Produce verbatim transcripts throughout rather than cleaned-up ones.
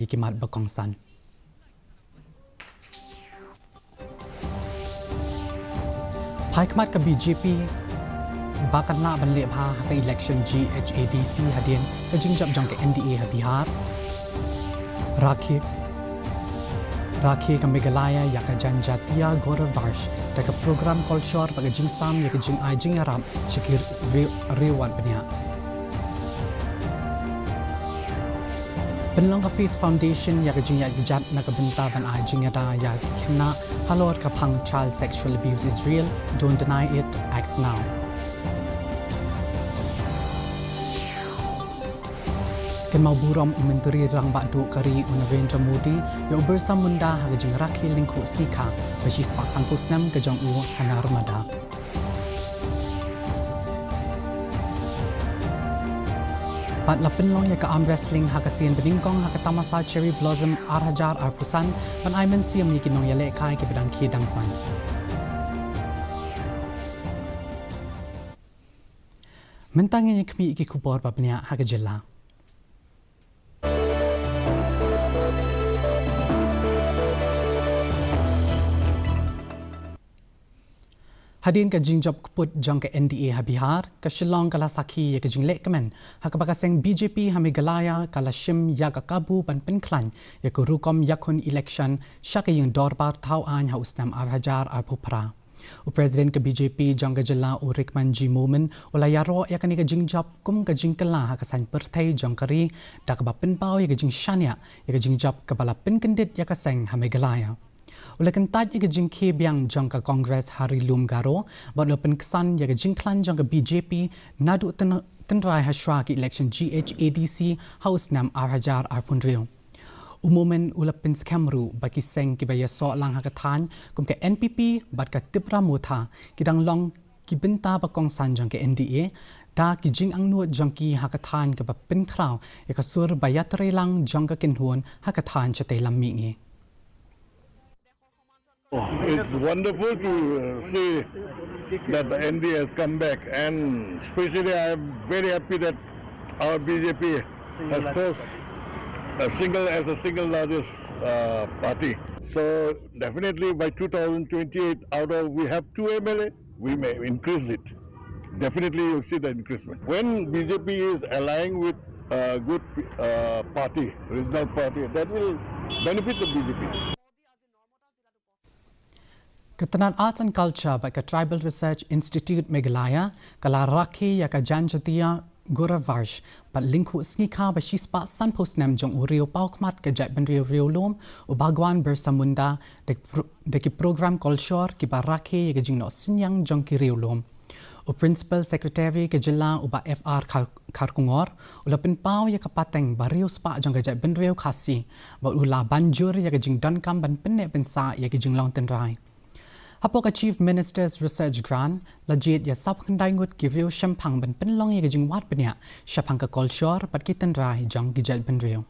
ïa ki mat ba kongsan. Phai khmat ka B J P ba kan lah ban leh bha ha ka election G H A D C hadien ka jingjop jong ka N D A ha Bihar. Rakhe, rakhe ka Meghalaya ïa ka Janjatiya Gaurav Varsh da ka program kolshor bad ka jingsam ïa ka jingai jingïarap sha ki riew, riew wat bniah. Pynlong ka Faith Foundation ïa ka jingïaid kjat na ka bynta ban ai jingïada ïa ki khynnah halor ka phang Child Sexual Abuse Is Real, Don't Deny It, Act Now. Kynmaw burom u Myntri Rangbah Duh ka ri u Narendra Modi ïa u Birsa Munda ha ka jingrakhe lyngkhuh sngi kha ba shispah sanphew snem ka jong u ha Narmada. Bad la pynlong ïa ka arm wrestling ha ka sien banyngkong ha ka Tamasa Cherry Blossom ar hajar arphew san ban ai mynsiem ïa ki nongïalehkai kiba dang khie dang saiñ. Mynta ngin ïa khmih ïa ki khubor ba bniah ha ka jylla. Hadien ka jingjop kput jong ka N D A ha Bihar, ka Shillong ka la sakhi ïa ka jingleh kmen ha kaba ka seng B J P ha Meghalaya ka la shim ïa ka kabu ban pynkhlaiñ ïa ka rukom ïakhun election sha ka ïing dorbar thaw aiñ ha u snem ar hajar arphew phra. U President ka B J P jong ka jylla u Rikmanjee Momin u la ïaroh ïa kane ka jingjop kum ka jingkylla ha ka saiñ pyrthei jong ka ri da kaba pynpaw ïa ka jingshaniah ïa ka jingjop kaba la pynkyndit ïa ka seng ha Meghalaya. U la kyntait ïa ka jingkhie biang jong ka Congress ha Ri Lum Garo bad u la pynksan ïa ka jingkhlaiñ jong ka B J P naduh tyn-, tynrai ha shuwa ka election G H A D C ha u snem ar hajar arphew hynriew. U Momin u la pynskhem ruh ba ki seng kiba ïasoh lang ha ka thaiñ kum ka N P P bad ka Tipra Motha ki dang long ki bynta ba kongsan jong ka N D A da ki jingangnud jong ki ha ka thaiñ kaba pynkhraw ïa ka sur ba ïatrei lang jong ka kynhun ha ka thaiñ shatei lam mihngi. It's wonderful to, uh, see that the N D A has come back, and especially I am very happy that our B J P has crossed a single, as a single largest, uh, party. So definitely by two thousand twenty-eight, out of, we have two M L A, we may increase it. Definitely you'll see the increasement. When B J P is allying with a good, uh, party, regional party, that will benefit the B J P. Ka tnad Arts and Culture bad ka Tribal Research Institute Meghalaya ka la rakhe ïa ka Janjatiya Gaurav Varsh bad lyngkhuh sngi kha ba shispah sanphew snem jong u riew paw khmat ka jaitbynriew riewlum u Bhagwan Birsa Munda da ki pro-, da ki program kolshor kiba rakhe ïa ka jingnoh synñiang jong ki riewlum. U Principal Secretary ka jylla u Bah F R Khar-, Kharkongor u la pynpaw ïa ka pateng ba riewspah jong ka jaitbynriew Khasi bad u la ban jur ïa ka jingdonkam ban pynneh pynsah ïa ka jinglong tynrai. Hapoh ka Chief Minister's Research Grant la jied ïa sawphew khyndai ngut ki riewshemphang ban pynlong ïa ka jingwad bniah shaphang ka kolshor bad ki tynrai jong ki jaitbynriew.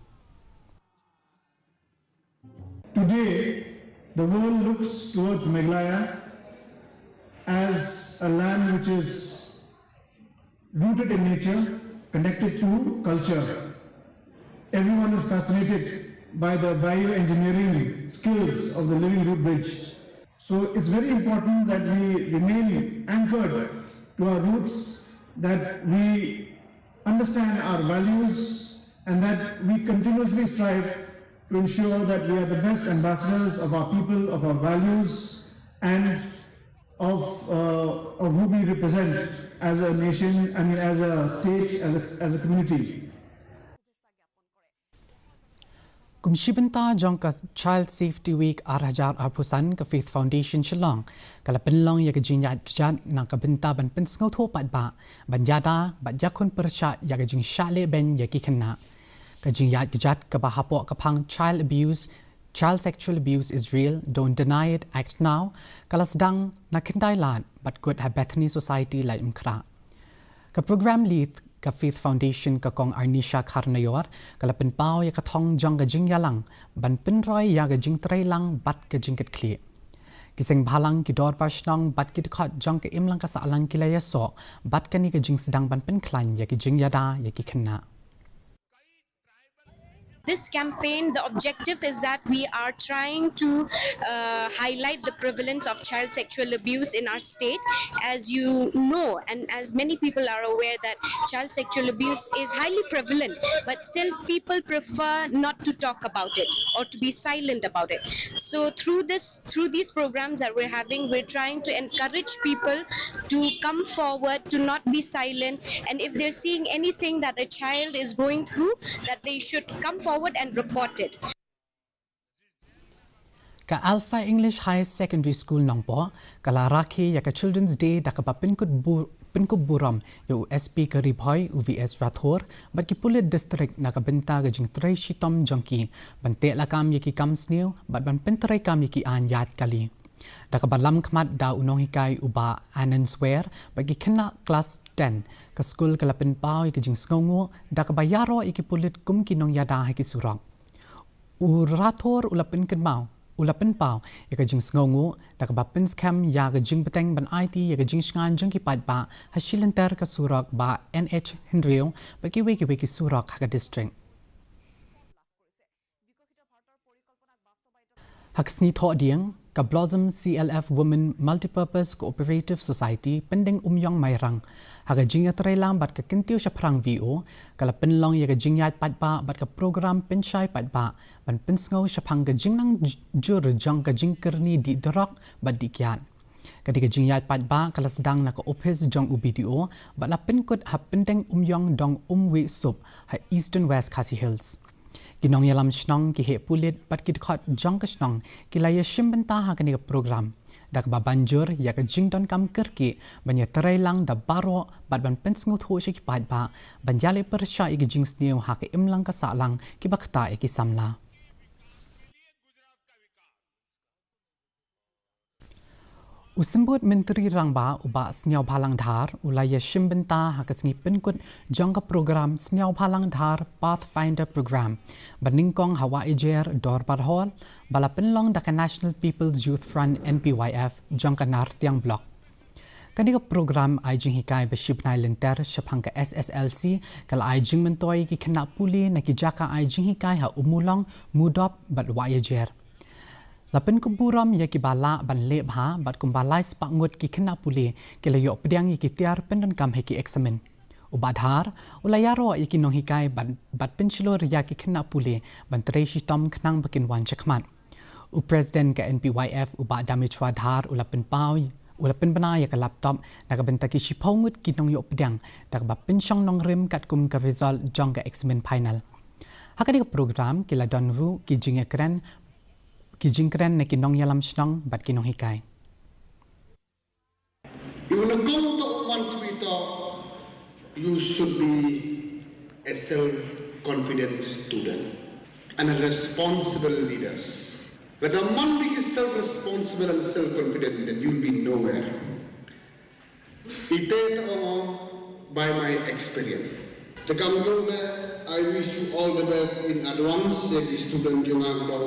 Today, the world looks towards Meghalaya as a land which is rooted in nature, connected to culture. Everyone is fascinated by the bioengineering skills of the Living Root Bridge. So it's very important that we remain anchored to our roots, that we understand our values, and that we continuously strive to ensure that we are the best ambassadors of our people, of our values, and of, uh, of who we represent as a nation, I mean, as a state, as a, as a community. Kum shi bynta jong ka Child Safety Week ar hajar arphew san, ka Faith Foundation Shillong ka la pynlong ïa ka jingïaid kjat na ka bynta ban pynsngewthuh paidbah ban ïada bad ïakhun pyrshah ïa ka jingshah lehbeiñ ïa ki khynnah. Ka jingïaid kjat kaba hapoh ka phang Child Abuse, Child Sexual Abuse Is Real, Don't Deny It, Act Now ka la sdang na Khyndailad bad kut ha Bethany Society Laitumkhrah. Ka program lead ka Faith Foundation, ka Kong Arnisha Kharnaior, ka la pynpaw ïa ka thong jong ka jingïalang ban pynroi ïa ka jingtreilang bad ka jingkitkhlieh. Ki seng bhalang, ki dorbar shnong bad ki dkhot jong ka imlang ka sahlang ki la ïasoh bad kane ka jingsdang ban pynkhlaiñ ïa ka jingïada ïa ki khynnah. This campaign, the objective is that we are trying to uh, highlight the prevalence of child sexual abuse in our state. As you know, and as many people are aware, that child sexual abuse is highly prevalent, but still people prefer not to talk about it or to be silent about it. So through this, through these programs that we're having, we're trying to encourage people to come forward, to not be silent, and if they're seeing anything that a child is going through, that they should come forward and report it. Ka Alpha English Higher Secondary School Nongpoh ka la rakhe ïa ka Children's Day da kaba pynkup bu-, pynkup burom ïa u S P ka Ri Bhoi, u V S Rathore, bad ki pulit district na ka bynta ka jingtrei shitom jong ki ban teh lakam ïa ki kam sniew bad ban pyntreikam ïa ki aiñ ïaid kali. Da kaba lam khmat da u nonghikai u Bah Anand Swer bad ki khynnah klas ten, ka skul ka la pynpaw ïa ka jingsngewnguh da kaba ïaroh ïa ki pulit kum ki nongïada ha ki surok. U Rathore u la pynkynmaw, u la pynpaw ïa ka jingsngewnguh da kaba pynskhem ïa ka jingbteng ban aiti ïa ka jingshngaiñ jong ki paidbah ha shi lynter ka surok ba N H hynriew bad kiwei kiwei ki surok ha ka district. Ha ka sngi Thohdieng, ka Blossom C L F Women Multipurpose Cooperative Society Pyndengumiong Mairang, ha ka jingïatreilang bad ka Kyntiew Shaphrang V O, ka la pynlong ïa ka jingïaid paidbah bad ka program pynshai paidbah ban pynsngew shaphang ka jingnang j-, jur jong ka jingkyrni dih drok bad dih kiad. Ka dei ka jingïaid paidbah ka la sdang na ka ophis jong u B D O bad la pynkut ha Pyndengumiong Dong Umwiehsup ha Eastern West Khasi Hills. Ki nongïalam shnong, ki heh pulit bad ki dkhot jong ka shnong ki la ïashim bynta ha kane ka program da kaba ban jur ïa ka jingdonkam kyrkieh ban ïatreilang da baroh bad ban pynsngewthuh sha ki paidbah ban ïaleh pyrshah ïa ki jingsniew ha ka imlang ka sahlang kiba ktah ïa ki samla. U Symbud Myntri Rangbah u Bah Sniawbhalang Dhar u la ïashim bynta ha ka sngi pynkut jong ka program Sniawbhalang Dhar Pathfinder Program ba nyngkong ha Wahiajer Dorbar Hall ba la pynlong da ka National People's Youth Front, N P Y F, jong ka Nartiang Block. Kane ka program ai jinghikai ba shi bnai lynter shaphang ka S S L C ka la ai jingmyntoi ki khynnah pule na ki jaka ai jinghikai ha Ummulong, Mudop bad Wahiajer. La pynkup burom ïa kiba lah ban leh bha bad kumba lai spah ngut ki khynnah pule ki la ïoh pdiang ïa ki tiar pyndonkam ha ki eksamin. U Bah Dhar u la ïaroh ïa ki nonghikai bad, bad pynshlur ïa ki khynnah pule ban trei shitom khnang ba kin wan shakhmat. U President ka N P Y F u Bah Damechhwa Dhar u la pynpaw, u la pynbna ïa ka laptop na ka bynta ki shiphew ngut ki nongïoh pdiang da kaba pynshong nongrim katkum ka result jong ka eksamin final. Ha kane ka program ki la don ruh ki jingïakren, ki jingkren na ki nongïalam shnong bad ki nonghikai. Ïa u nyngkong u toh, u man chibit u toh, you should be a self-confident student and a responsible leaders. Lada man bad ki self-responsible and self-confident, then you'll be nowhere. Ite te ong by my experience. Te kumjuh ne, I wish you all the best in advance ïa ki student jong nga kiba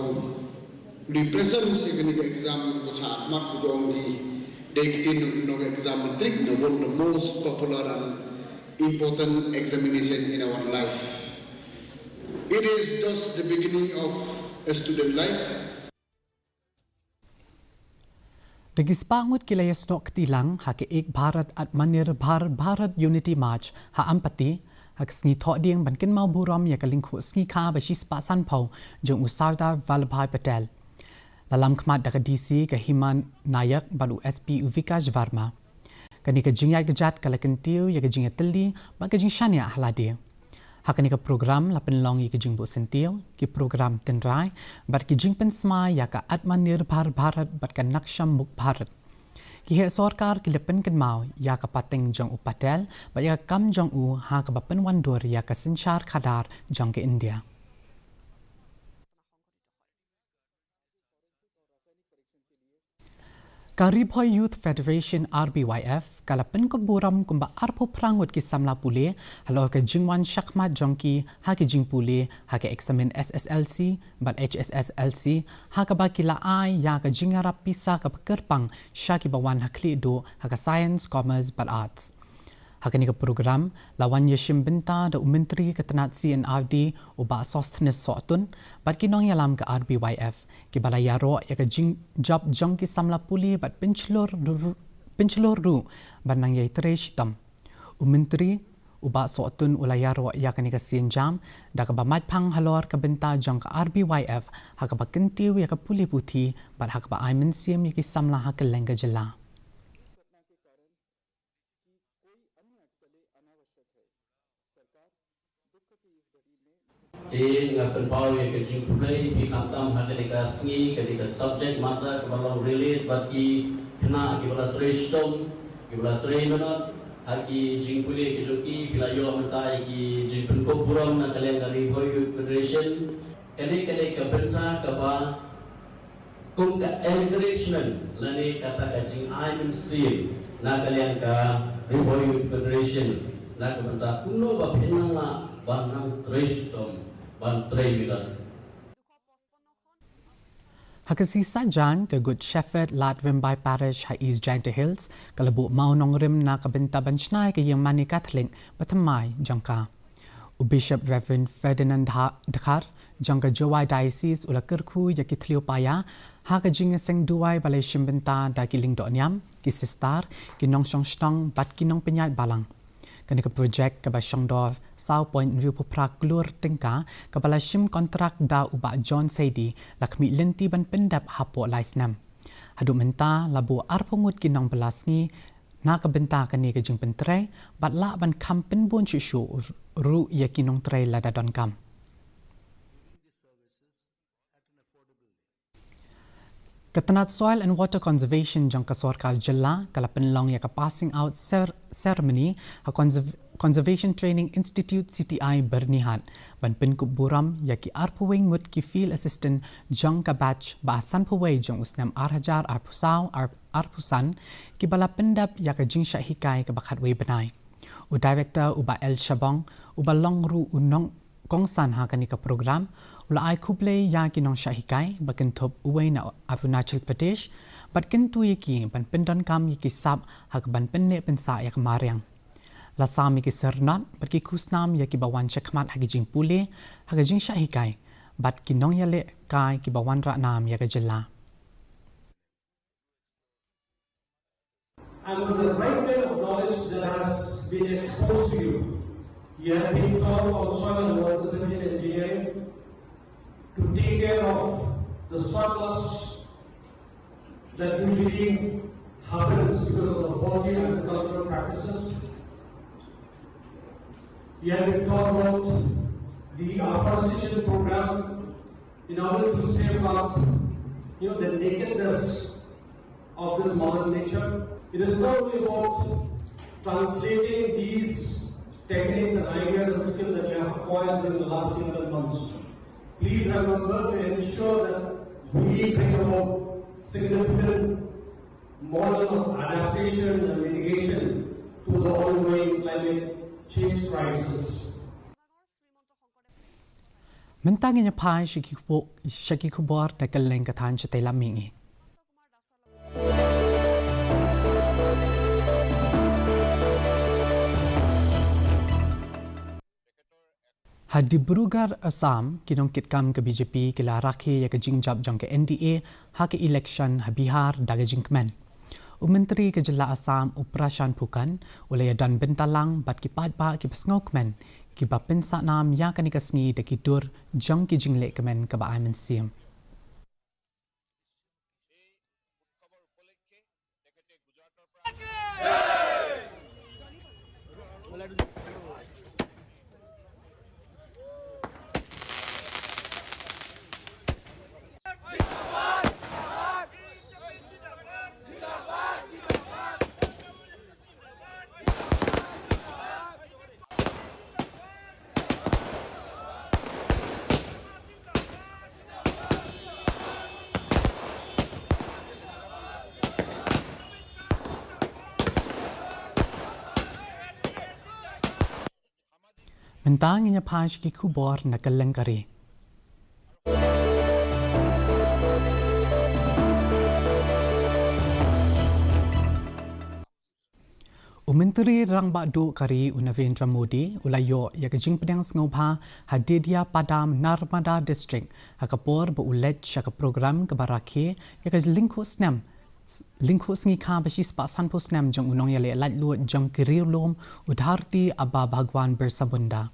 dei present ïa kane ka exam, ka shah khmat ka jong ki. Dei ktien nong exam matric, na one of the most popular and important examination in our life. It is just the beginning of a student life. Da ki spah ngut ki la ïasnoh kti lang ha ka Ek Bharat Atmanirbhar Bharat Unity March ha Ampati ha ka sngi Thohdieng ban kynmaw burom ïa ka lyngkhuh sngi kha ba shi spah sanphew jong u Sardar Vallabhbhai Patel. La lam khmat da ka D C ka Hima Nayak bad u S P u Vikash Verma. Kane ka jingïaid kjat ka la kyntiew ïa ka jingïatylli bad ka jingshaniah ha lade. Ha kane ka program la pynlong ïa ki jingbuh syntiew, ki program tynrai bad ki jingpynsmai ïa ka Atmanirbhar Bharat bad ka Naksha Mukt Bharat. Ki heh sorkar ki la pynkynmaw ïa ka pateng jong u Patel bad ïa ka kam jong u ha kaba pynwandur ïa ka synshar khadar jong ka India. Ka Ri Bhoi Youth Federation, R B Y F, ka la pynkup burom kumba arphew phra ngut ki samla pule halor ka jingwan shakhmat jong ki ha ki jingpule ha ka eksamin S S L C bad H S S L C, ha kaba ki la ai ïa ka jingïarap pisa kaba kyrpang sha kiba wan ha khlieh duh ha ka Science, Commerce bad Arts. Ha kane ka program la wan ïashim bynta da u Myntri ka tnat C and R D, u Bah Sosthenes Sohtun, bad ki nongïalam ka R B Y F, kiba la ïaroh ïa ka jingjop jong ki samla pule bad pynshlur ru-, pynshlur ruh ban nang ïai trei shitom. U Myntri, u Bah Sohtun, u la ïaroh ïa kane ka sienjam da kaba maitphang halor ka bynta jong ka R B Y F, ha kaba kyntiew ïa ka pule puthi bad ha kaba ai mynsiem ïa ki samla ha kylleng ka jylla. Te nga pynpaw ïa ka jingkhublei ïa phi khamtam ha kane ka sngi, kane ka subject matter kaba long relate bad ki khynnah kiba la trei shitom, kiba la trei minot ha ki jingpule ki jong ki. Phi la ïoh mynta ïa ki jingpynkup burom na ka liang ka Ri Bhoi Youth Federation. Kane, kane ka bynta kaba kum ka encouragement lane kata ka jingai mynsiem na ka liang ka Ri Bhoi Youth Federation, na ka bynta kumno ba phin nang lah ban nang trei shitom, ban trei minot. Ha ka sngi Saitjaiñ, ka Good Shepherd Lad Rymbai Parish ha East Jaintia Hills ka la buh mawnongrim na ka bynta ban shna ïa ka ïingmane Katholik bathymmai jong ka. U Bishop Reverend Ferdinand Dha-, Dkhar jong ka Jowai Diocese u la kyrkhu ïa ki thliew paia ha ka jingïaseng duwai ba la ïashim bynta da ki lyngdoh niam, ki sister, ki nongshong shnong bad ki nongpynïaid balang. Kane ka projek kaba shongdor saw point hynriewphew phra klur tyngka, kaba la shim kontrak da u Bah John Seidi, la khmih lynti ban pyndep hapoh lai snem. Haduh mynta la buh arphew ngut ki nongbylla sngi na ka bynta kane ka jingpyntrei, bad lah ban kham pynbun shuh shuh ruh ïa ki nongtrei lada donkam. Ka tnat Soil and Water Conservation jong ka sorkar jylla ka la pynlong ïa ka passing out cer-, ceremony ha Conserv-, Conservation Training Institute, C T I, Byrnihat, ban pynkup burom ïa ki arphew wei ngut ki Field Assistant jong ka batch ba sanphew wei jong u snem ar hajar arphew saw, ar-, arphew san, kiba la pyndep ïa ka jingshah hikai kaba khatwei bnai. U Director, u Bah L Shabong, uba long ruh u nongkongsan ha kane ka program, u la ai khublei ïa ki nongshah hikai ba kynthup uwei na Arunachal Pradesh, bad kyntu ïa ki ban pyndonkam ïa ki sap ha kaban pynneh pynsah ïa ka mariang. La sam ïa ki syrnod bad ki khusnam ïa kiba wan shakhmat ha ki jingpule ha ka jingshah hikai, bad ki nongïalehkai kiba wanrah nam ïa ka jylla. And with the right kind of knowledge that has been exposed to you, you have been taught on soil and water conservation engineering to take care of the surplus that usually happens because of the faulty agricultural practices. You have been taught about the afforestation program in order to safeguard, you know, the nakedness of this modern nature. It is not only about translating these techniques and ideas and skills that you have acquired during the last eleven months. Please remember to ensure that we bring about significant model of adaptation and mitigation to the ongoing climate change crisis. Mynta ngin ïa phai sha ki khubo-, sha ki khubor na ka lyngkha than shatei lam mihngi. Ha Dibrugarh, Assam, ki nongkitkam ka B J P ki la rakhe ïa ka jingjop jong ka N D A ha ka election ha Bihar da ka jingkmen. U Myntri ka jylla Assam, u Prashant Phukan, u la ïadon bynta lang bad ki paidbah kiba sngewkmen, kiba pynsah nam ïa kane ka sngi da ki dur jong ki jingleh kmen kaba ai mynsiem. Mynta ngin ïa phai sha ki khubor na ka lyngkha ri. U Myntri Tri Rangbah Duh ka ri u Narendra Modi u la ïoh ïa ka jingpdiang sngewbha ha Deddiyapadam, Narmada District, ha ka por ba u leit sha ka program kaba rakhe ïa ka lyngkhuh snem, s-, lyngkhuh sngi kha ba shispah sanphew snem jong u nongïaleh laitluid jong ki riewlum, u Dharti Aaba Bhagwan Birsa Munda.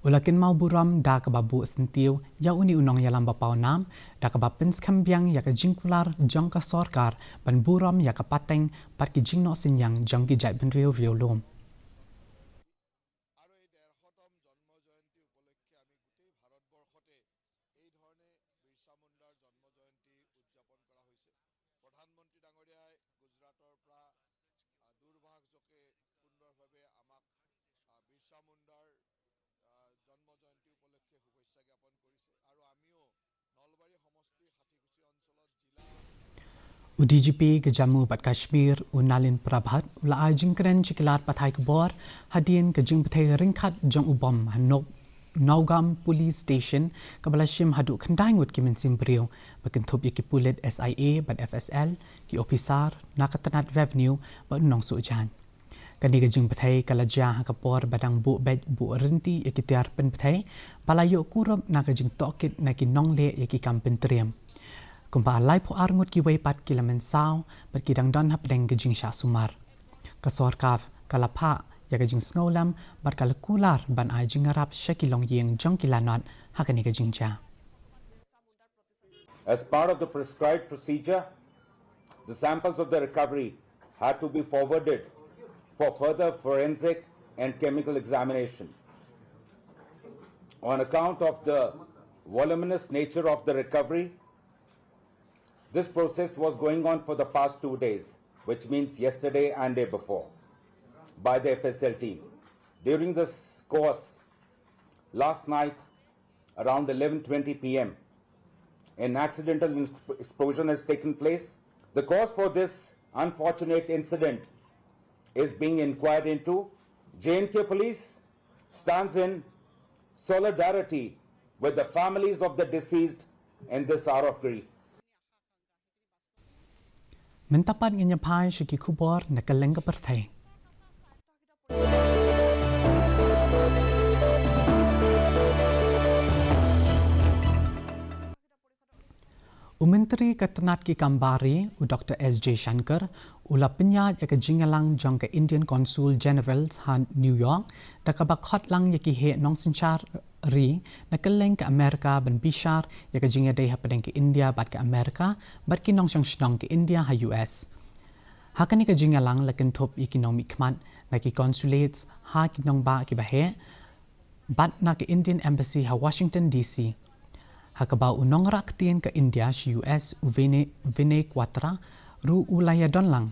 U la kynmaw burom da kaba buh syntiew ïa une u nongïalam ba pawnam, da kaba pynskhem biang ïa ka jingkular jong ka sorkar ban burom ïa ka pateng bad ki jingnoh synñiang jong ki jaitbynriew riewlum. U D G P ka Jammu bad Kashmir, u Nalin Prabhat, u la ai jingkren sha ki lad pathai khubor hadien ka jingbthei ryngkat jong u bom ha Nau-, Nagaon Police Station, kaba la shim haduh khyndai ngut ki mynsiem briew, ba kynthup ïa ki pulit S I A bad F S L, ki ophisar na ka tnat Revenue bad u nongsuh jaiñ. Kane ka jingbthei ka la jia ha ka por ba dang buh beit buh ryntih ïa ki tiar pynbthei ba la ïoh kurup na ka jingtohkit na ki nongleh ïa ki kam pyntriem. Kumba laiphew ar ngut kiwei pat ki la mynsaw bad ki dang don hapdeng ka jingshah sumar. Ka sorkar ka la phah ïa ka jingsngewlem bad ka la kular ban ai jingïarap sha ki longïing jong ki lanot ha kane ka jingjia. As part of the prescribed procedure, the samples of the recovery had to be forwarded for further forensic and chemical examination. On account of the voluminous nature of the recovery, this process was going on for the past two days, which means yesterday and day before, by the F S L team. During this course, last night, around eleven twenty P M, an accidental ins-, explosion has taken place. The cause for this unfortunate incident is being inquired into. J and K Police stands in solidarity with the families of the deceased in this hour of grief. Mynta pat ngin ïa phai sha ki khubor na kylleng ka pyrthei. U Myntri ka tnat ki kam bar ri, u Doktor S Jaishankar, u la pynïaid ïa ka jingïalang jong ka Indian Consul General ha New York, da kaba khot lang ïa ki heh nongsynshar ri na kylleng ka Amerika ban bishar ïa ka jingïadei hapdeng ka India bad ka Amerika, bad ki nongshong shnong ka India ha U S. Ha kane ka jingïalang la kynthup ïa ki nongmihkhmat na ki consulates ha ki nongbah kiba heh, bad na ka Indian Embassy ha Washington D C. Ha kaba u nongrah ktien ka India sha U S, u Vinay, Vinay Kwatra, ruh u la ïadon lang.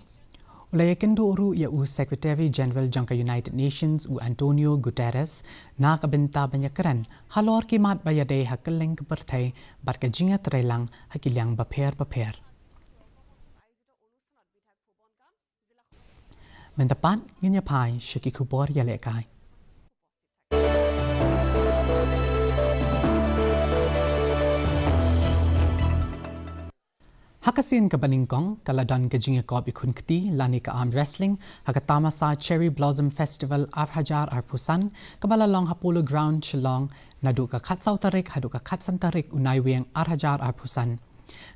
U la ïakynduh ruh ïa u Secretary General jong ka United Nations, u Antonio Guterres, na ka bynta ban ïakren halor ki mat ba ïadei ha kylleng ka pyrthei bad ka jingïatreilang ha ki liang bapher bapher. Mynta pat ngin ïa phai sha ki khubor ïalehkai. Ha ka sien kaba nyngkong, ka la don ka jingïakop ïakhun kti lane ka arm wrestling ha ka tamasa Cherry Blossom Festival ar hajar arphew san, kaba la long ha Polo Ground Shillong, naduh ka khatsaw tarik haduh ka khatsan tarik u Naiwieng ar hajar arphew san.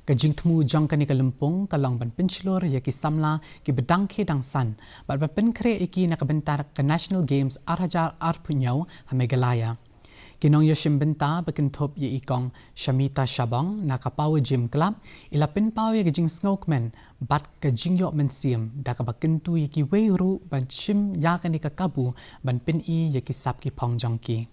Ka jingthmu jong kane ka lympung ka long ban pynshlur ïa ki samla kiba dang khie dang san, bad ban pynkhreh ïa ki na ka bynta ka National Games ar hajar arphew hynñiew ha Meghalaya. Ki nongïashim bynta ba kynthup ïa i kong Shamita Shabong na ka Power Gym Club, i la pynpaw ïa ka jingsngewkmen bad ka jingïoh mynsiem, da kaba kyntu ïa kiwei ruh ban shim ïa kane ka kabu ban pyni ïa ki sap ki phong jong ki.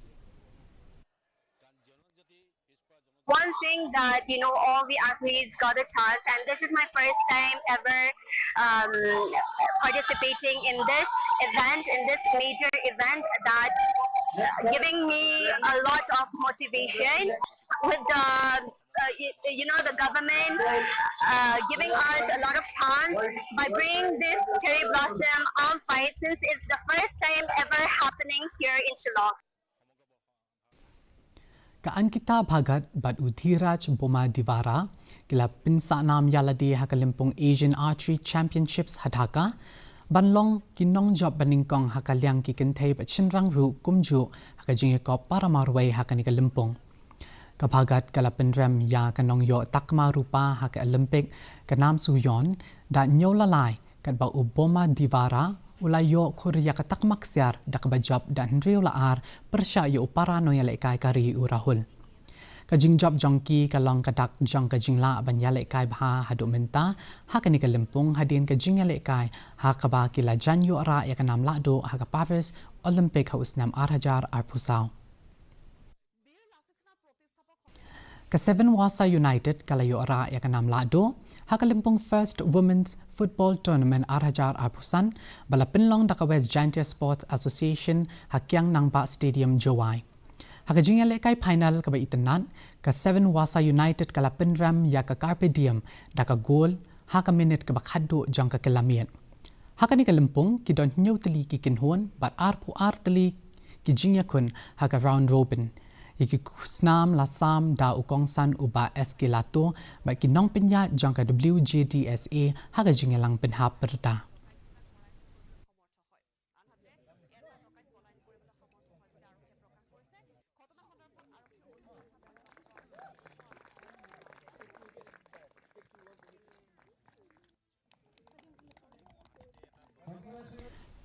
One thing that, you know, all the athletes got a chance, and this is my first time ever, um, participating in this event, in this major event, that giving me a lot of motivation with the, uh, you, you know, the government, uh, giving us a lot of chance by bringing this cherry blossom arm fight, since it's the first time ever happening here in Shillong. Ka Ankita Bhagat bad u Dhiraj Bomadivara ki la pynsahnam ïalade ha ka lympung Asian Archery Championships ha Dhaka, Ban long ki nongjop banyngkong ha ka liang ki kynthei bad shynrang ruh kumjuh ha ka jingïakop para marwei ha kane ka lympung. Ka Bhagat ka la pynrem ïa ka nongïoh takma rupa ha ka Olympic ka Namsoo Yone da hynñiew la lai, katba u Boma Divara u la ïoh khur ïa ka takma ksiar da kaba jop da hynriew la ar pyrshah ïa u para nongïalehkai ka ri u Rahul. Ka jingjop jong ki ka long ka dak jong ka jinglah ban ïalehkai bha haduh mynta ha kane ka lympung hadien ka jingïalehkai ha kaba ki la jan ïoh rah ïa ka nam lahduh ha ka Paris Olympic ha u snem ar hajar arphew saw. Ka Seven Wasa United ka la ïoh rah ïa ka nam lahduh ha ka lympung First Women's Football Tournament ar hajar arphew san ba la pynlong da ka West Jaintia Sports Association ha Kiang Nangbah Stadium, Jowai. Ha ka jingïalehkai final kaba itynnad, ka Seven Wasa United ka la pynrem ïa ka Carpe Diem da ka gol ha ka minit kaba khatduh jong ka kylla miet. Ha kane ka lympung ki don hynñiew tylli ki kynhun bad arphew ar tylli ki jingïakhun ha ka round robin. Ïa ki khusnam la sam da u kongsan u Bah S K Lato bad ki nongpynïaid jong ka W J D S A ha ka jingïalang pynhap pyrda.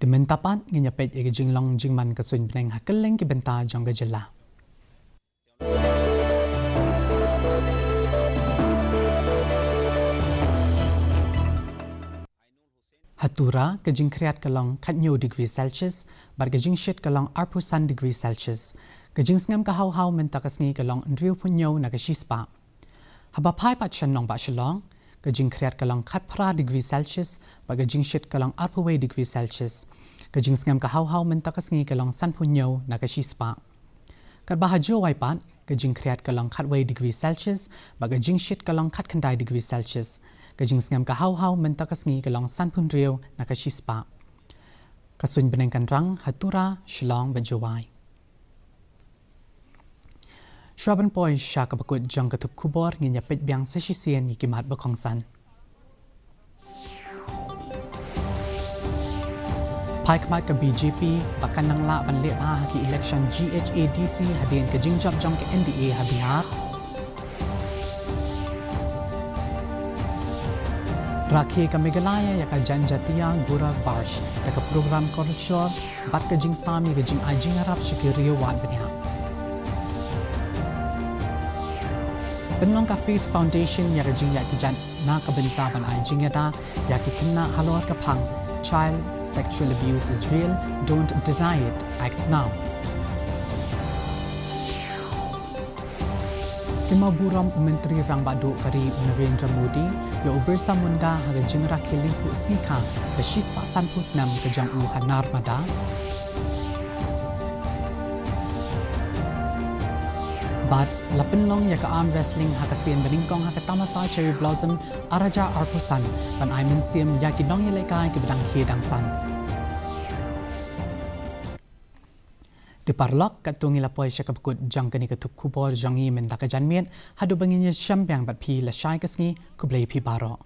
Te mynta pat ngin ïa peit ïa ka jinglong jingman ka suiñ bneng ha kylleng ki bynta jong ka jylla. Ha Tura, ka jingkhriat ka long khathynñiew degree Celsius, bad ka jingshit ka long arphew san degree Celsius. Ka jingsngem ka haw haw mynta ka sngi ka long hynriewphew hynñiew na ka shispah. Haba phai pat sha nongbah Shillong, ka jingkhriat ka long khatphra degree Celsius, bad ka jingshit ka long arphew wei degree Celsius. Ka jingsngem ka haw haw mynta ka sngi ka long sanphew hynñiew na ka shispah. Katba ha Jowai pat, ka jingkhriat ka long khatwei degree Celsius, bad ka jingshit ka long khatkhyndai degree Celsius. Ka jingsngem ka haw haw mynta ka sngi ka long sanphew hynriew na ka shispah. Ka suiñ bneng kan rang ha Tura, Shillong bad Jowai. Shuwa ban poi sha kaba kut jong ka thup khubor, ngin ïa peit biang sa shisien ïa ki mat ba kongsan. Phai khmat ka B J P ba kan nang lah ban leh bha ha ki election G H A D C hadien ka jingjop jong ka N D A ha Bihar. Rakhe ka Meghalaya ïa ka Janjatiya Gaurav Varsh da ka program culture bad ka jingsam ïa ka jingai jingïarap sha ki riew wad bniah. Pynlong ka Faith Foundation ïa ka jingïaid kjat na ka bynta ban ai jingïada ïa ki khynnah halor ka phang Child Sexual Abuse is Real, Don't Deny It, Act Now. Kynmaw burom u Myntri Rangbah Duh ka ri u Narendra Modi ïa u Birsa Munda ha ka jingrakhe lyngkhuh sngi kha ba shispah sanphew snem ka jong u ha Narmada. Bad la pynlong ïa ka arm wrestling ha ka sien banyngkong ha ka Tamasa Cherry Blossom ar hajar arphew san ban ai mynsiem ïa ki nongïalehkai kiba dang khie dang san. Te paralok, katto ngi la poi sha kaba kut jong kane ka thup khubor jong ngi mynta ka janmiet, haduh ba ngin ïashem biang bad phi lashai ka sngi, khublei phi baroh.